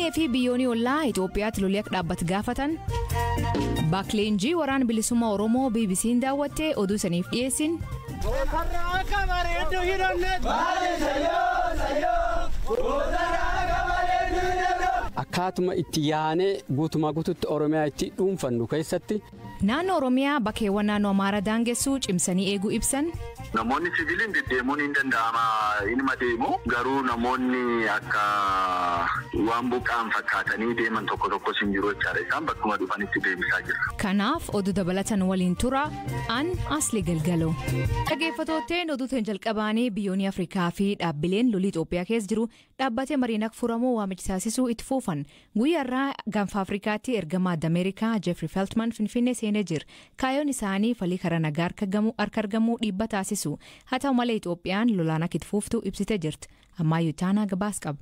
Finfinnee fi biyyoonni ollaa Itoophiyaatti lolli akka dhaabbatu gaafatan. Baak leenjii waraana bilisummaa Oromoo BBC'n daawwattee oduu isaniif dhiyeessin. Akkaatuma itti yaanee guutumaa guututti Oromiyaa itti dhuunfannu keessatti. Naannoo Oromiyaa bakkeewwan naannoo Amaaraa daangessuu cimsanii eeguu ibsan. Namoonni siviiliin deddeemuun hin danda'ama inuma deemu garuu namoonni akka waan buqqaan fakkaatanii deeman tokko tokkos hin jiru jechaadha. Isaan bakkuma dhufanitti deebisaa jira. Kanaaf oduu dabalatan waliin tura an Asli Galgalo. Dhaggeeffattootteen oduuteen jalqabaanii biyyoonni Afrikaa fi dhaabbileen lolii Itoophiyaa keessa jiru dhaabbatee mariin akka furamuu waamicha taasisuu itti fuufan. Guyyaa irraa gaanfa Afrikaatti ergama adda Ameerikaa Jeffrey Feltman Finfinnee seenee jira. Kaayyoon isaanii falii karaa nagaa harka argamuu dhiibba taasisu. Haa ta'u malee Itoophiyaan lolaan akka itti fuuftu ibsitee jirti. Ammayyuu taanaa gabaas qaba.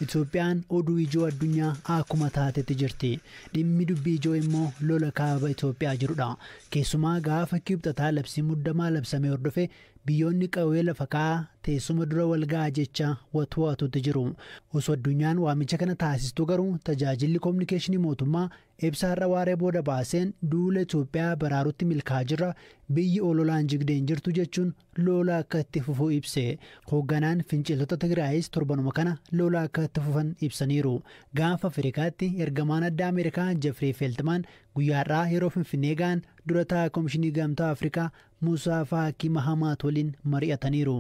Itoophiyaan oduu ijoo addunyaa akkuma taatetti jirti. Dhimmi dubbii ijoo immoo lola kaaba Itoophiyaa jirudha. Keessumaa gaafa kibxataa labsii muddamaa labsame hordofe biyyoonni qawwee lafa kaa'aa teessuma dura wal ga'a jecha watuwatuutti jiru. Osoo addunyaan waamicha kana taasistu garuu tajaajilli koominikeeshinii mootummaa ibsa har'a waaree booda baaseen duula Itoophiyaa baraarutti milkaa'aa jirra, biyyi ololaan jigdeen jirtu jechuun lola akka itti fufu ibse. Hoogganaan finciltoota Tigraayis torbanuma kana lola akka itti fufan ibsaniiru. Gaafa Afrikaatti ergamaan addaa Ameerikaa Jeffrey Feltman guyyaa har'aa yeroo Finfinnee ga'an dura taa'aa Komishinii Gamtaa Afrikaa Musaa Faaqii Mahamaat waliin mari'ataniiru.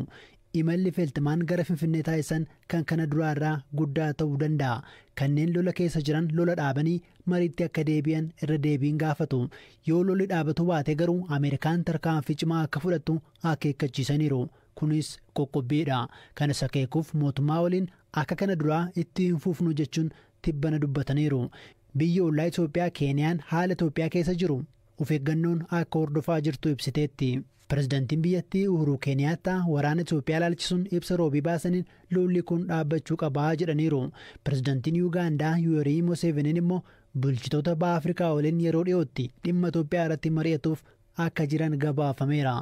Imalli Feltmaan gara Finfinnee taasisan kan kana duraarraa guddaa ta'uu danda'a. Kanneen lola keessa jiran lola dhaabanii mariitti akka deebi'an irra deebiin gaafatu. Yoo lolli dhaabatu baate garuu Ameerikaan tarkaanfii cimaa akka fudhattu akeekkachiisaniiru. Kunis qoqqobbiidha. Kanas akeekuuf mootummaa waliin akka kana duraa itti hin fufnu jechuun tibbana dubbataniiru. Biyyi ollaa Itoophiyaa Keeniyaan haala Itoophiyaa keessa jiru of eeggannoon akka hordofaa jirtu ibsiteetti. Pireezidaantiin biyyattii Uhuru Keeniyaattaa waraana Itoophiyaa ilaalchisuun ibsa roobii baasaniin lolli kun dhaabbachuu qabaa jedhaniiru. Pireezidaantiin Yuugaandaa Yuwerii Museveniin immoo bulchitoota baha Afrikaa waliin yeroo dhiyootti dhimma Itoophiyaa irratti mari'atuuf akka jiran gabaafameera.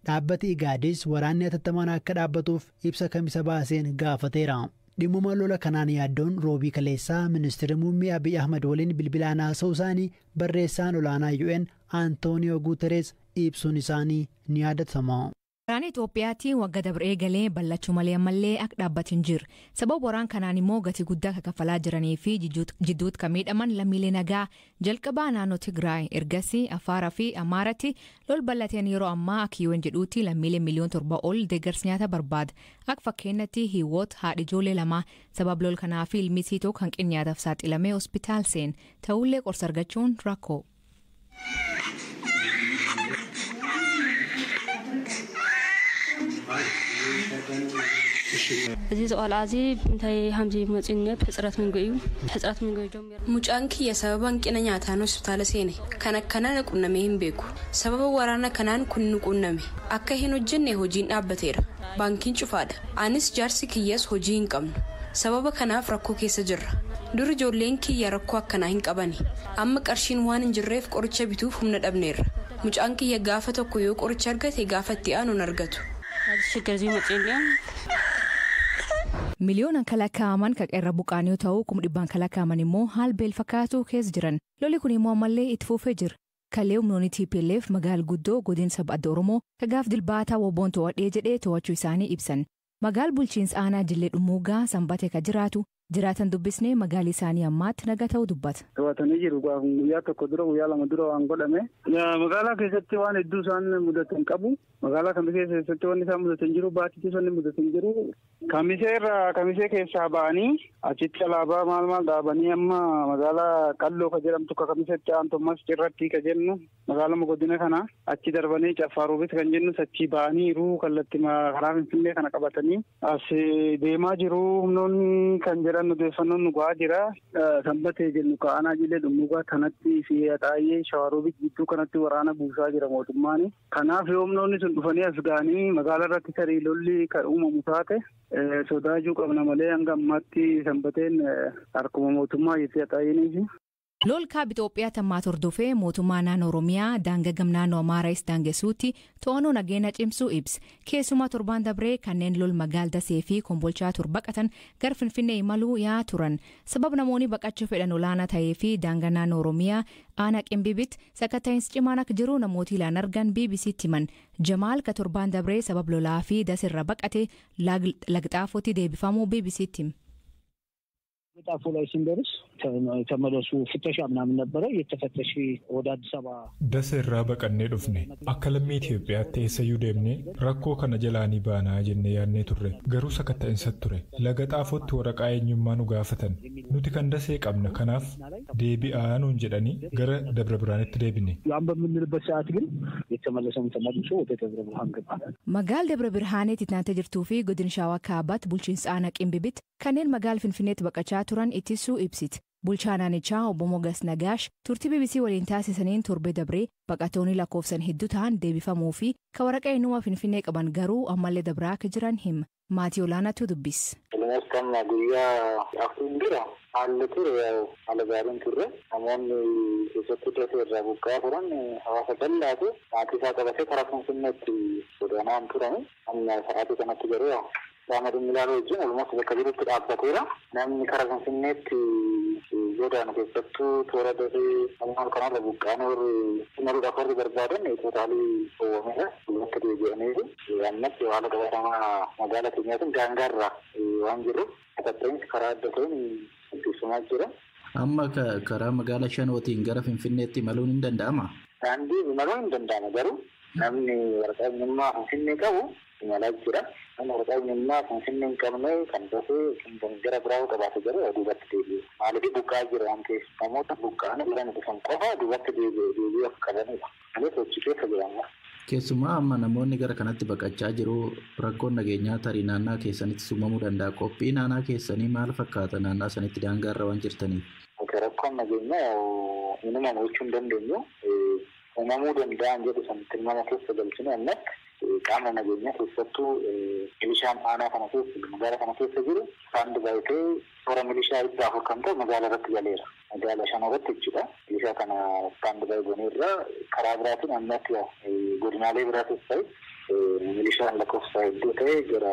Dhaabbati Igaadis waraanni hatattamaan akka dhaabbatuuf ibsa kamisa baaseen gaafateera. Dhimmuma lola kanaan yaaddoon roobii kaleessaa ministeera muummee Abiy Ahmad waliin bilbilaan haasa'uu isaanii barreessaan olaanaa UN Antooniyoo Guuterees ibsuun isaanii ni yaadatama. Waraanni Itoophiyaatti waggaa dabree galee bal'achuu malee ammallee akka dhaabbatu hin jiru. Sababa waraan kanaan immoo gatii guddaa kan kaffalaa jiranii fi jidduutti kan miidhaman lammiilee nagaa jalqabaa naannoo Tigraay ergasii Afaaraa fi Amaaratti lol bal'ateen yeroo ammaa akka UN jedhuutti lammiilee miliyoona 7 ol deeggarsa nyaata barbaada. Akka fakkeenyatti Hiiwoot haadha ijoollee lama sababa lol kanaa fi ilmi isii tokko hanqina nyaataaf saaxilamee hospitaal seen ta'ullee qorsa argachuun rakkoo. እዚ ቆልዓ እዚ እንታይ ከምዚ መፂኡ ሕፅረት ምግቢ እዩ ሕፅረት ምግቢ ጀሚሩ Mucaan kiyya sababa hanqina nyaataan hospitaala seene. Kan akkanaa na qunnamee hin beeku. Sababa waraana kanaan kun nu qunname. Akka hin hojjenne hojiin dhaabbateera. Baankiin cufaadha. Anis jaarsi kiyyas hojii hin qabnu. Sababa kanaaf rakkoo keessa jirra. Dur ijoolleen kiyya rakkoo akkanaa hin qabani. Amma qarshiin waan hin jirreef qoricha bituuf humna dhabneerra. Mucaan kiyya gaafa tokko yoo qoricha argate gaafa itti aanu hin argatu. ኣብዚ ሽግር እዚ መፂኡ እኒኦ Miliyoonaan kan lakkaa'aman kan irra buqqa'an yoo ta'u, 100,000 kan lakkaa'aman immoo haala beela fakkaatu keessa jiran. Lolli kun immoo ammallee itti fufee jira. Kalee humnoonni TPLF magaala guddoo godina saba adda Oromoo kan gaaf dilbaataa WBO'n to'adhee jedhee to'achuu isaanii ibsan. Magaala bulchiinsa aanaa Jillee Dhummuugaa Sanbatee kan jiraatu jiraatan dubbisnee magaalli isaanii ammaatti naga ta'uu dubbata. To'atanii jiru guyyaa tokko dura guyyaa lama dura waan godhame. Magaalaa keessatti waan hedduu isaan mudatan qabu. Magaalaa kamisee keessatti wanni isaan mudatan jiru baatittis wanni mudatan jiru. Kamisee irraa kamisee keessaa ba'anii achitti alaabaa maal maal dhaabanii amma magaalaa Qalloo ka jedhamtu ka kamisetti aantu ammas cirratti ka jennu magaaluma godina kana achi darbanii Caffaaruubit kan jennu achi ba'aniiru kallattii karaa Finfinnee kana qabatanii as deemaa jiru humnoonni kan jedhan odeeffannoon nu gahaa jira. Sanbatee jennu ka'anaa jilee dhummugaa kanatti fi Axaayyee Shawaroobit gidduu kanatti waraana buusaa jira mootummaan. Kanaaf yoo humnoonni sun dhufanii as ga'anii magaalaa irratti tarii lolli kan uumamu taate sodaachuu qabna malee hanga ammaatti sanbateen harkuma mootummaa jirti Axaayyeenis. Lol kaaba Itoophiyaa tammaat hordofee mootummaa naannoo Oromiyaa daangaa gam naannoo Amaaraayis daangessuutti to'annoo nageenya cimsuu ibsa. Keessumaa torbaan dabree kanneen lol magaal Dasee fi Kombolchaa tur baqatan gara Finfinnee imaluu yaa turan. Sababa namoonni baqachuu fedhan olaanaa ta'ee fi daangaa naannoo Oromiyaa aanaa Qimbibitti sakatta'iinsi cimaan akka jiru namooti ilaan argan BBCtti himan. Jamaal ka torbaan dabree sababa lolaa fi Daseerra baqate Lagxaafootti deebifamuu BBCtti hima. ጣፎ ላይ ስንደርስ ተመለሱ ፍተሻ ምናምን ነበረ እየተፈተሽ ወደ አዲስ አበባ Dasa irraa baqannee dhufne akka lammii Itoophiyaatti eessayyuu deemnee rakkoo kana jalaa ni baanaa jennee yaadnee turre garuu sakatta'insa ture laga xaafootti waraqaa eenyummaa nu gaafatan nuti kan dasee qabna kanaaf deebi'aa nuun jedhanii gara Dabra Birhaanitti deebine. ያን በምንልበት ሰዓት ግን የተመለሰውን ተመልሶ ወደ ደብረ ብርሃን ገባ። Magaal Dabra Birhaaneetti naannoo jirtuu fi godina Shawaa Kaabaatti bulchiinsa aanaa Qimbibitti kanneen magaala Finfinneetti baqachaa turan ittisuu ibsiti. Bulchaa naannichaa obbo Mogas Nagaash turtii BBC waliin taasisaniin torbee dabree baqattoonni lakkoofsan hedduu ta'an deebifamuu fi ka waraqaa eenyummaa Finfinnee qaban garuu ammallee dabraa akka jiran hima. Maatii olaanaatu dubbis. Kan guyyaa afuriin dura haalli ture haala gaariin turre namoonni keessattuu dasee irraa buqqa'aa turan hawaasa bal'aatu maatii isaa qabatee karaa Finfinneetti godaanaa turani. Amma sa'aatii kanatti garuu qaama dhimmi ilaaluu wajjin walumaa bakka jirutti dhaabbateera. Namni karaa Finfinneetti godaanu keessattuu toora dasee namoota kanarra buqqa'anii warri imaluudhaaf warri barbaadan tootaalii dhoowwameera. Bakka deebi'aniiru ammatti haala qabatamaa magaalaa keenyaatiin daangaarra waan jiruuf sakatta'insi karaa adda ta'een gaggeeffamaa jira. Amma karaa magaalaa Shanootiin gara Finfinneetti imaluun hin danda'ama? Daandii imaluun hin danda'ama garuu namni waraqaa eenyummaa Finfinnee qabu imalaa jira. Namni waraqaa eenyummaa Finfinnee hin qabne kan dafee kan gara biraa qabaate garuu duubatti deebi'u. Maaliif buqqa'aa jira waan ta'eef namoota buqqa'anii jiran dhufan qofa duubatti deebi'uu akka qabanidha. Malee sochii keessa jira. Keessumaa amma namoonni gara kanatti baqachaa jiru rakkoon nageenyaa tarii naannaa keessanitti uumamuu danda'a. Qophii naannaa keessanii maal fakkaata naannaa sanitti daangaarra waan jirtaniif? Rakkoon nageenyaa hin uumamu jechuu hin dandeenyu. Uumamuu danda'an jedhu san tilmaama keessa galchine ammatti qaama nageenyaa keessattuu milishaan aanaa kana keessa magaalaa kana keessa jiru saandi baay'atee toora milishaa 400 kan ta'u magaalaa irratti galeera. Magaalaa shan irratti jechuudha. Milishaa kana saandi baay'ee irra karaa biraatiin ammatti godinaalee biraatis ta'e milishaan lakkoofsa hedduu ta'e gara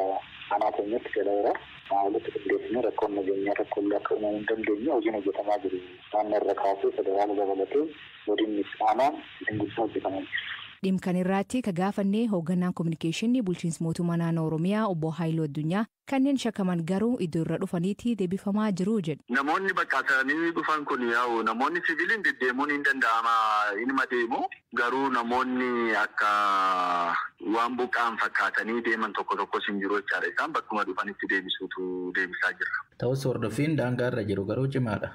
aanaa keenyatti galeera. Walitti qindeessinee rakkoon nageenyaa tokko illee akka uumamuu hin dandeenye hojiin hojjetamaa jiru. Naannoo irra kaasee federaala dabalatee godinni aanaan ittiin guddina hojjetamaa jiru. Dhimma kana irratti ka gaafannee hoogganaan kominikeeshinii bulchiinsa mootummaa naannoo Oromiyaa obbo Haayiluu Addunyaa kanneen shakkaman garuu iddoo irra dhufaniitti deebifamaa jiru jedhu. Namoonni baqatanii dhufan kun yaa'u namoonni siviiliin deddeemuun hin danda'ama inuma deemu garuu namoonni akka waan buqqa'an fakkaatanii deeman tokko tokkos hin jiru jechaadha. Isaan bakkuma dhufanitti deebisuutu deebisaa jira. Ta'us hordoffiin daangaarra jiru garuu cimaadha.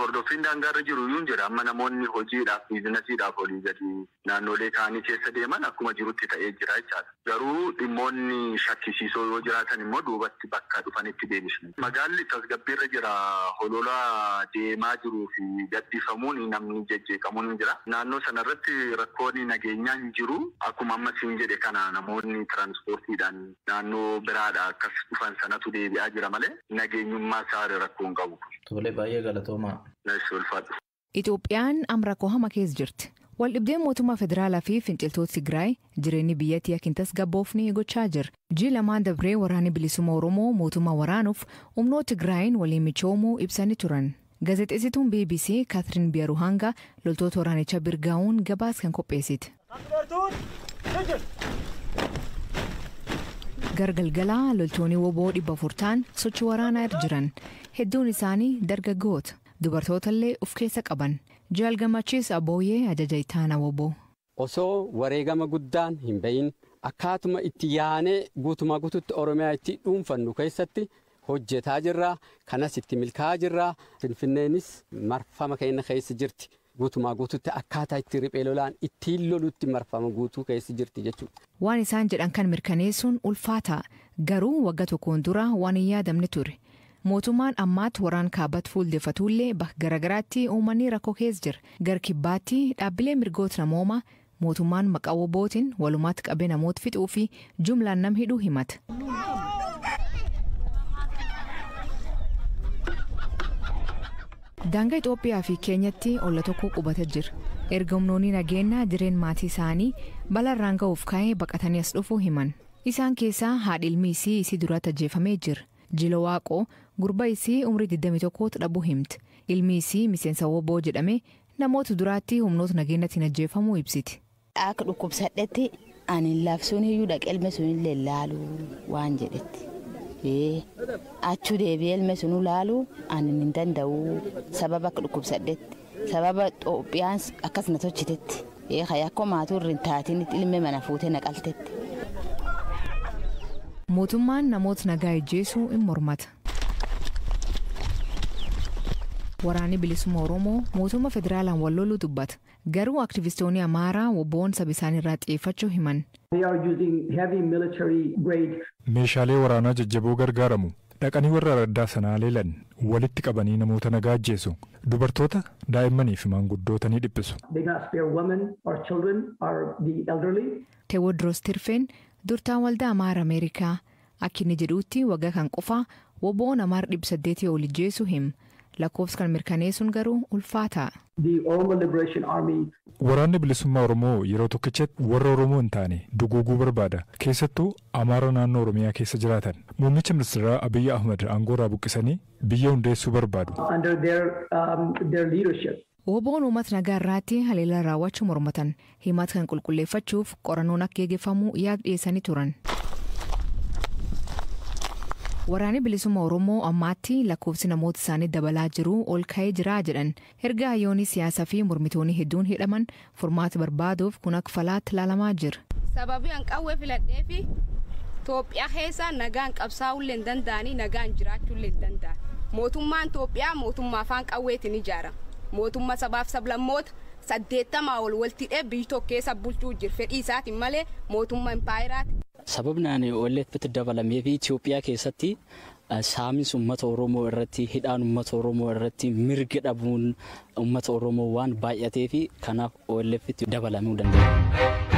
Hordoffiin daangaarra jiru iyyuu jira. Amma namoonni hojiidhaaf biizinasiidhaaf olii gadi naannolee kaanii keessa deeman akkuma jirutti ta'ee jira jechaadha. Garuu dhimmoonni shakkisiisoo yoo jiraatan immoo duubatti bakka dhufanitti deebisna. Magaalli tasgabbiirra jira. Holola deemaa jiruu fi gadhiifamuun namni jejjeeqamuun jira. Naannoo sanarratti rakkoon nageenyaa hin jiru. Akkuma amma siin jedhe kana namoonni tiraanspoortiidhaan naannoo biraadha akkas dhufan sanatu deebi'aa jira malee nageenyummaa isaa rakkoo hin qabu. Tole baay'ee galatoomaa. Itoophiyaan amma rakkoo hamaa keessa jirti. Waldhibdeen mootummaa federaalaa fi finciltoota Tigraay jireenyi biyyattii akka hin tasgabboofne gochaa jira. Ji'a lamaan dabree waraanni bilisummaa Oromoo mootummaa waraanuuf humnoota Tigraayin waliin michoomuu ibsanii turan. Gaazexeessituun BBC Kaatiriin Biyaruhanga loltoota waraanichaa birgaa'uun gabaas kan qopheessite. Gargalgalaa loltoonni woboo 400 ta'an sochii waraanaa irra jiran hedduun isaanii dargaggoota dubartoota illee of keessa qaban. Jaal Gammachiis Abooyyee ajaja ittaanaa woboo. Osoo wareegama guddaan hin bahin akkaatuma itti yaanee guutumaa guututti Oromiyaa itti dhuunfannu keessatti hojjetaa jirra. Kanas itti milkaa'aa jirra. Finfinneenis marfama keenya keessa jirti. Guutumaa guututti akkaataa itti riphee lolaan ittiin lolutti marfama guutuu keessa jirti jechuudha. Waan isaan jedhan kan mirkaneessuun ulfaataa garuu waggaa tokkoon dura waan hin yaadamne ture. Mootummaan ammaatti waraan kaabatti fuuldeffatullee bakka garaagaraatti uummanni rakkoo keessa jira. Gara kibbaatti dhaabbilee mirgoota namoomaa mootummaan maqaa wobootiin walumaatti qabee namoota fixuu fi jumlaan nam hidhuu himata. Daangaa Itoophiyaa fi Keenyatti olla tokko qubata jira. Erga humnoonni nageenyaa jireen maatii isaanii balaarraan ga'uuf ka'ee baqatanii as dhufuu himan. Isaan keessaa haadhi ilmi isii isii duratti ajjeefamee jira. Jilo Waaqoo gurba isii umrii 21 dhabuu himti. Ilmi isii miseensa Woboo jedhame namoota duraatti humnoota nageenyaatiin ajjeefamuu ibsiti. Akka dhukkubsadhetti ani labsuun iyyuu dhaqee ilmi sunillee laalu waan jedhetti. Achuu deebi'ee ilmi sunuu laalu ani hin danda'u sababa akka dhukkubsadhetti sababa Itoophiyaan akkas na tolchitetti yakko maatuu irra hin taatin ilmi mana fuutee na qaltetti. Mootummaan namoota nagaa ajjeesuu hin mormata. Waraanni bilisummaa Oromoo mootummaa federaalaan wal loluu dubbata. Garuu aktivistoonni Amaaraa wobboon saba isaanii irraa xiyyeeffachuu himan. Meeshaalee waraanaa jajjaboo gargaaramu. Dhaqanii warra araddaa sanaa leelan walitti qabanii namoota nagaa ajjeesu. Dubartoota daa'immanii fi maanguddoota ni dhiphisu. Teewodroos Tirfeen durtaan waldaa Amaara Ameerikaa akka inni jedhutti waggaa kan qofaa wobboon Amaara 800 ol ajjeesuu hima. Lakkoofsa kan mirkaneessuun garuu ulfaataa. Waraanni bilisummaa Oromoo yeroo tokkichatti warra Oromoo hin taane duguuguu barbaada. Keessattuu Amaara naannoo Oromiyaa keessa jiraatan. Muummicha ministeeraa Abiyyi Ahmad aangoorraa buqqisanii biyya hundeessuu barbaadu. Woboon uummata nagaa irraatti haleellaa raawwachuu mormatan. Himata kan qulqulleeffachuuf qorannoon akka geggeeffamu yaada dhiyeessanii turan. Waraanni bilisummaa Oromoo ammaatti lakkoofsi namoota isaanii dabalaa jiru ol ka'ee jira jedhan. Erga hayyoonni siyaasaa fi mormitoonni hedduun hidhaman furmaata barbaaduuf kun akka falaatti ilaalamaa jira. Sababii an qawwee filadhee fi Itoophiyaa keessa nagaan qabsaa'uu hin danda'anii nagaan jiraachuu hin danda'an. Mootummaan Itoophiyaa mootummaa afaan qawweetiin ijaarama. Mootummaa sabaaf sablammoota 80 ol walitti hidhee biyyi tokko keessa bulchuu jira. Fedhii isaatiin malee mootummaa impaayiraati. Sababni ani OLF'tti dabalamee fi Itoophiyaa keessatti saamiinsi uummata Oromoo irratti, hidhaan uummata Oromoo irratti, mirga dhabuun uummata Oromoo waan baay'atee fi kanaaf OLF'tti dabalamuu danda'e.